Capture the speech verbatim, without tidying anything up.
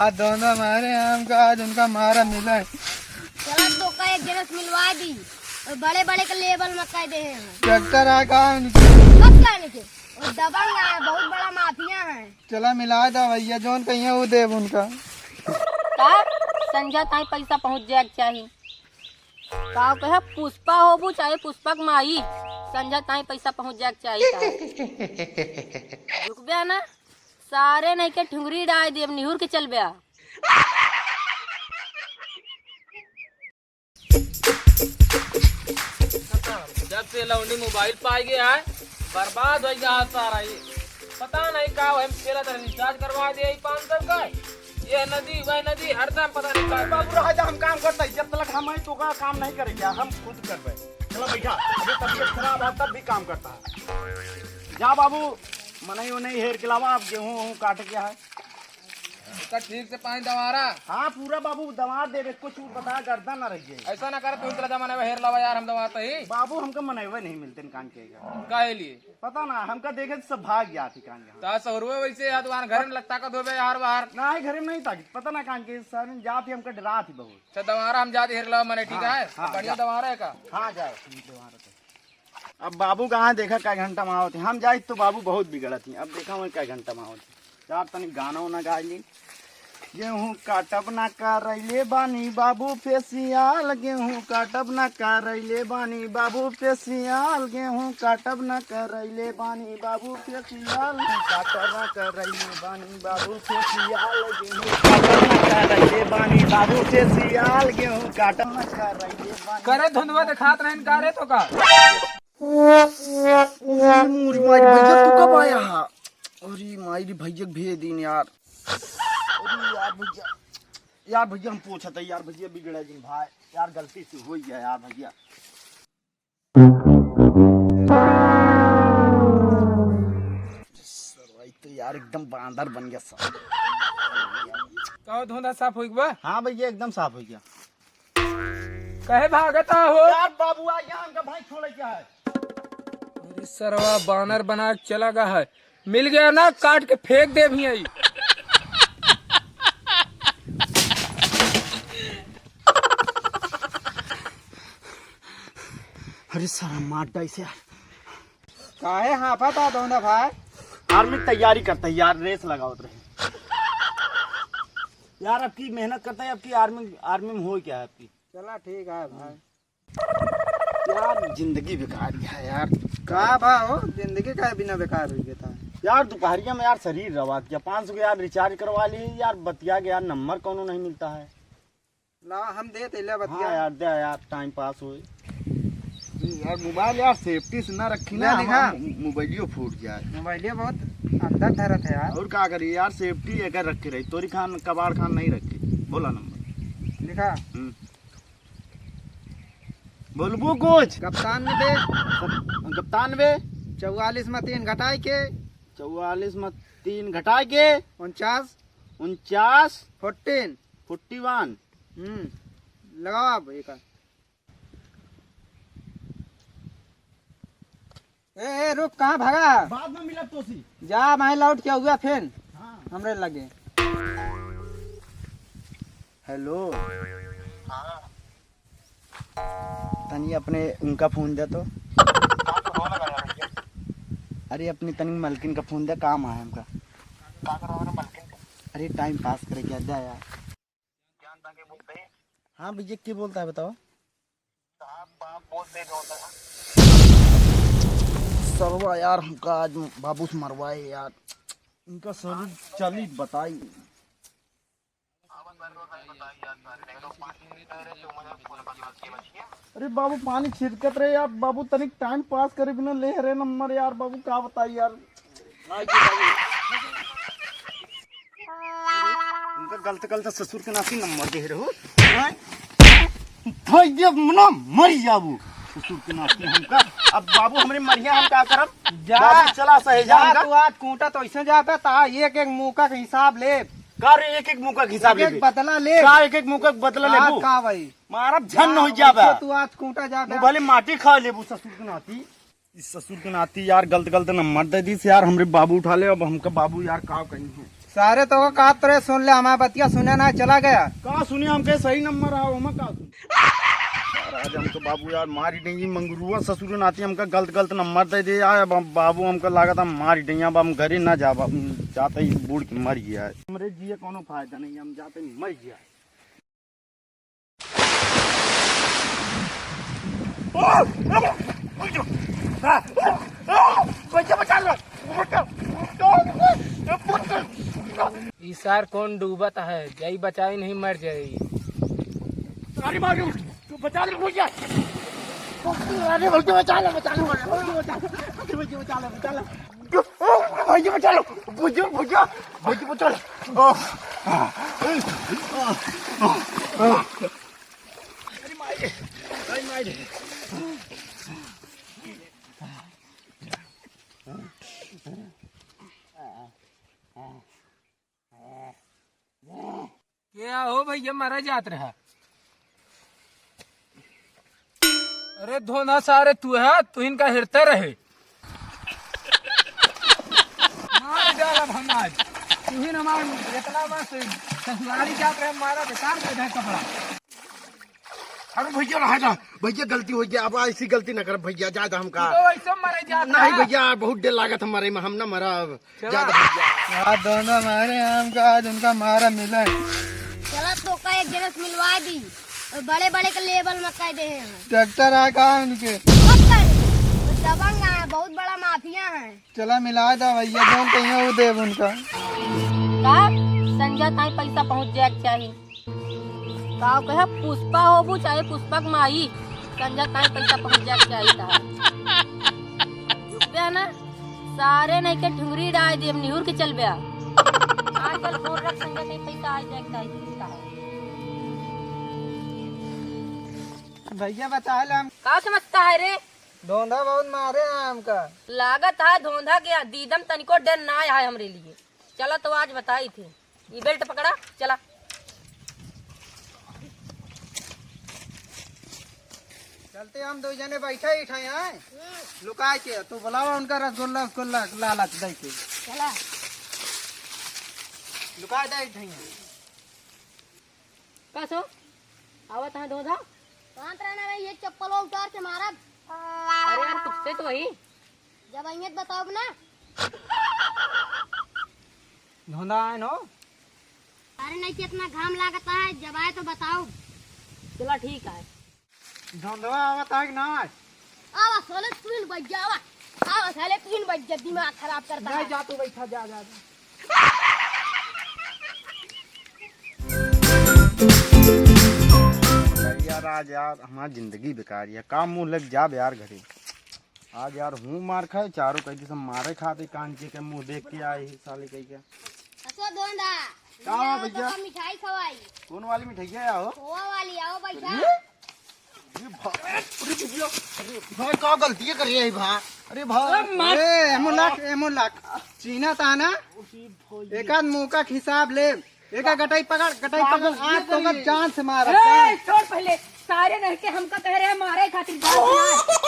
आज दोनों मारे हमका, आज उनका मारा मिला है। चला तो का एक जने से मिलवा दी और बड़े बड़े के लेबल में कह दे हैं। चक्कर आ का उनके? कब का उनके? वो दबंग है, बहुत बड़ा माफिया है। चला मिला दा भैया, जौन कहिए वो देब उनका। का संझा ताई पैसा पहुँच जाए के चाही। का कहे, पुष्पा होबू चाहे पुष्पा के माई, संझा ताई पैसा पहुँच जाए के चाही। का रुकबे ना, सारे नहीं के ठुंगरी डाल देब, निहुर के चलबे। जब से लौंडी मोबाइल पाई गया है, बर्बाद हो गया है सारा। ये पता नहीं का, हम तेरा तरह रिचार्ज करवा दिया ये पाँच सौ का, ये नदी वह नदी, हरदम पता नहीं का। बाबू रहा जा, हम काम करता है, जब तक हम आई तो का काम नहीं करेगा, हम खुद करबे। चलो बैठा, अभी तबीयत खराब है तब भी काम करता है। जा बाबू, मनई उनई हेर के लावा, अब गेहूं वहूं काटे के है। उसका ठीक से पानी दवारा। हाँ, पूरा बाबू दवा देबे, कुछ बता गर्दा ना रहिए। ऐसा ना कर, तू चला जा, मनई हेर लावा यार, हम दवाते ही। बाबू, हमका मनई नहीं मिलते कान के। काहे लिए? पता ना, हमका देखे तो सब भाग जात ही कान के। ता सहुरुए वैसे यार, तुम्हारे घर में लगता का धोबे यार बाहर। ना, घरे में नहीं था, पता ना कान के, सर जात ही हमका डरात ही बहुत। अच्छा, दवारा हम जाते हेर लावा, मनई ठीक हाँ, है? हाँ, बढ़िया जा। दवारा है का? हाँ, जाओ, दवारा तो। अब बाबू कहाँ देखा कै घंटा में आवत है। हम जाई तो बाबू बहुत बिगड़त ही। अब देखा वहीं कै घंटा में आवत है। यार तनी गाना उना गाय ली। गेहूं काटब ना करैले बानी बाबू फेसियाल, गेहूं काटब ना करैले बानी बाबू फेसियाल, गेहूं काटब ना करैले बानी बाबू फेसियाल, काटब ना करैले बानी बाबू फेसियाल, गेहूं काटब ना करैले बानी बाबू फेसियाल, गेहूं काटब ना करैले बानी। करे धुंधवा देखात रहन का रे तो का? अरे मोरी माई भैया, तू कब आया हा? अरे माई रे भैया के भेज दीन यार। अरे यार भैया, यार भैया हम पूछत है यार भैया, बिगड़ा जिन भाई यार, गलती से हो गया यार भैया। सरवाई तो यार एकदम बांदर बन गया सब। कहो धुंधा साफ हो गया? हाँ भैया एकदम साफ हो गया। कहे भागता हो? यार बाबू आ गया, हमका भाई छोड़े क्या है? अरे सरवा बानर बना के चला गया है, मिल गया ना काट के फेंक दे भी आई। अरे सारा मार डाइस यार। काहे हाँफत हा दोनों भाई? आर्मी की तैयारी करता है यार, रेस लगावत रहे। यार, अब की मेहनत करता है, अब की आर्मी, आर्मी में हो क्या है अब की? चला ठीक है भाई। यार, जिंदगी बेकार ही है यार। का बा हो, जिंदगी का बिना बेकार हो गया था? यार, दोपहरिया में यार शरीर रवा गया, पाँच सौ के यार रिचार्ज करवा ली यार, बतिया के यार नंबर कौनो नहीं मिलता है। ला, हम दे ते, ले बतिया। हाँ यार, दे यार, टाइम पास होए। यार, मोबाइल यार, सेफ्टी से ना रखी ना, ले दिखा। हमार मो-, मोबाइलियो फूट जाए। मोबाइलियो बहुत अंदर धरत है यार। और का करी यार, सेफ्टी अगर रखे रही, तोरी खान, कबाड़ खान नहीं रखी। बोला नंबर। लिखा। हम्म। बोलबू कुछ? कप्तान में दे। कप-, कप्तान में? चौवालीस में तीन घटाए के। चौवालीस में तीन घटाए के। उनचास। उनचास। फोर्टीन। फोर्टी वन। हम्म, लगाओ आप एक। ए, ए, रुक, कहाँ भागा? बाद में मिलब तोसी। जा, मैं लौट के आऊँगा फिर। हाँ। हमरे लगे। हेलो। हाँ। तनी अपने उनका फोन दे तो। कहाँ पे फोन लगा रहा है? अरे, अपनी तनी मलकिन का फोन दे, काम है हमका। का करवा रहा मलकिन का? अरे, टाइम पास करे क्या, दे यार। जान ताके बोलते हैं। हाँ भैया, के बोलता है बताओ? साहब, बाप बोलते जो होता है। सरवा यार, हमका आज बाबू से मरवाए यार। इनका सर चली बताई। अरे बाबू, पानी छिड़कत रहे यार बाबू, तनिक टाइम पास करे बिना ले रहे नंबर यार बाबू, का बताई यार। उनका गलत गलत ससुर के नाती नंबर दे रहो। हैं? भाई, ये मना मर जाबू। ससुर के नाती हमका। अब बाबू हमरे मरिया, हम का करब? जा। बाबू चला सहेजा जा, हमका। तू आज कूटा तो ऐसे जाता था, एक एक मुका के हिसाब ले। का रे, एक एक मुका के हिसाब एक एक लेबे? बदला ले। का एक एक मुका के बदला का, लेबू? का भाई? मारब झन का हो जाबे। ऐसे तू आज कूटा जाबे। मुँह भले माटी खा लेबू ससुर के नाती। इस ससुर के नाती यार गलत गलत नंबर दे दीस यार, हमरे बाबू उठा ले। अब हमका बाबू यार का कही है। सारे तो का कहत रहे, सुन ले, हमार बतिया सुने ना, चला गया। का सुनी, हमके सही नंबर है, ओमा का सुनी? यार, आज हमको बाबू यार मारी नहीं, मंगरुआ ससुर नाती हमका गलत गलत नंबर दे दे यार। अब हम, बाबू हमका लागत हम मारी नहीं, अब हम घरे ना जाब, हम जाते ही बूढ़ के मर गया है। हमरे जिए कोनो फायदा नहीं, हम जाते ही मर गया है। ई सार कौन डूबत है, जाई बचाई नहीं मर जाई। अरे मार, तू बचा ले भैया। अरे भैया बचा ले, बचा ले, भैया बचा ले, भैया बचा ले, बचा ले। भैया बचा लो, भैया, भैया, भैया बचा लो। अरे माई रे, अरे माई रे। क्या हो भैया, मरा जात रहा? अरे धोना सारे तू है, तू इनका हेरते रहे। मार डालब हम आज। तू ही न मार, इतना बस ससुरारी जात रहे, मारा बेकार कर दे कपड़ा। अरे भैया, रहा जा। भैया, गलती हो गया, अब ऐसी गलती ना करब भैया, जा दे हमका। तू तो वैसे मरे जात नहीं रहा। भैया, बहुत डर लागत हमारे में, हम ना मरब। चला। जा दे भैया। यार, दोनों मारे हमका, आज उनका मारा मिला। चला, तो का एक जने से मिलवा दी, और बड़े बड़े के लेबल में कह दे हैं। ट्रैक्टर है का उनके? मत कर, वो दबंग है, बहुत बड़ा माफिया है। चला मिला दा भैया, जौन कहियो वो देब उनका। का? संझा ताई पैसा पहुँच जाए के चाही। का कहे, पुष्पा होबू चाहे पुष्पा के माई, संझा ताई पैसा पहुँच जाए के चाही तहार। चुप बे ना, सारे नहीं के ठुंगरी डाल देब, निहुर के चल बे। हाँ, चल फोन रख, संझा ताई पैसा आ जाए के चाही तहार। भैया बता ले हम। का समझता है रे? धोंधा बहुत मारे हैं हमका। लागत है धोंधा के दीदम तनिको डर ना है हमरे लिए। चला तो आज बताई थे। ये बेल्ट पकड़ा, चला। चलते हम दो जने बैठे ही ठाए हैं। लुकाए के, तू बुलावा उनका रसगुल्ला, रसगुल्ला लालच दे के। चला। लुकाए दे ही ठाए हैं। का सो? आवत है धोंधा? कहाँ तरह ना ये चप्पल उतार के मारब। अरे यार, तुझसे तो वही। जब आएंगे तो बताओ ना। धोंधा आए नो। अरे नहीं, कितना घाम लागता है, जब आए तो बताओ। चला ठीक है। धोंधवा आवत है कि ना? आवा साले तीन बज गया, आवा। आवा साले तीन बज गया, दिमाग खराब करता नहीं है। जा तू बैठा, जा, जा, जा। यार आज यार हमारी जिंदगी बेकार है, काम मुँह लग जाब यार घरे। आज यार हूँ मार खाए, चारों कह के सब मारे खाते, कान के, के मुँह देख के आए ही साले कह के। असो धोंधा, का हो आओ तो भैया? का मिठाई खवाई। कौन वाली मिठाई है हो? खोवा वाली, आओ बैठा। अरे? अरे भा-, अरे भैया, अरे भाई का गलती करे है भा? अरे भा-, अरे मार। ए, एमो लाख, एमो लाख। चीन्हा था ना? एक आध मौका के हिसाब ले। एक आध गटाई पकड़, गटाई पकड़, आज तो मैं जान से मारा, ए, जान। छोड़ पहले, सारे रह के हमका कह रहे हैं मारे खातिर जान से मार।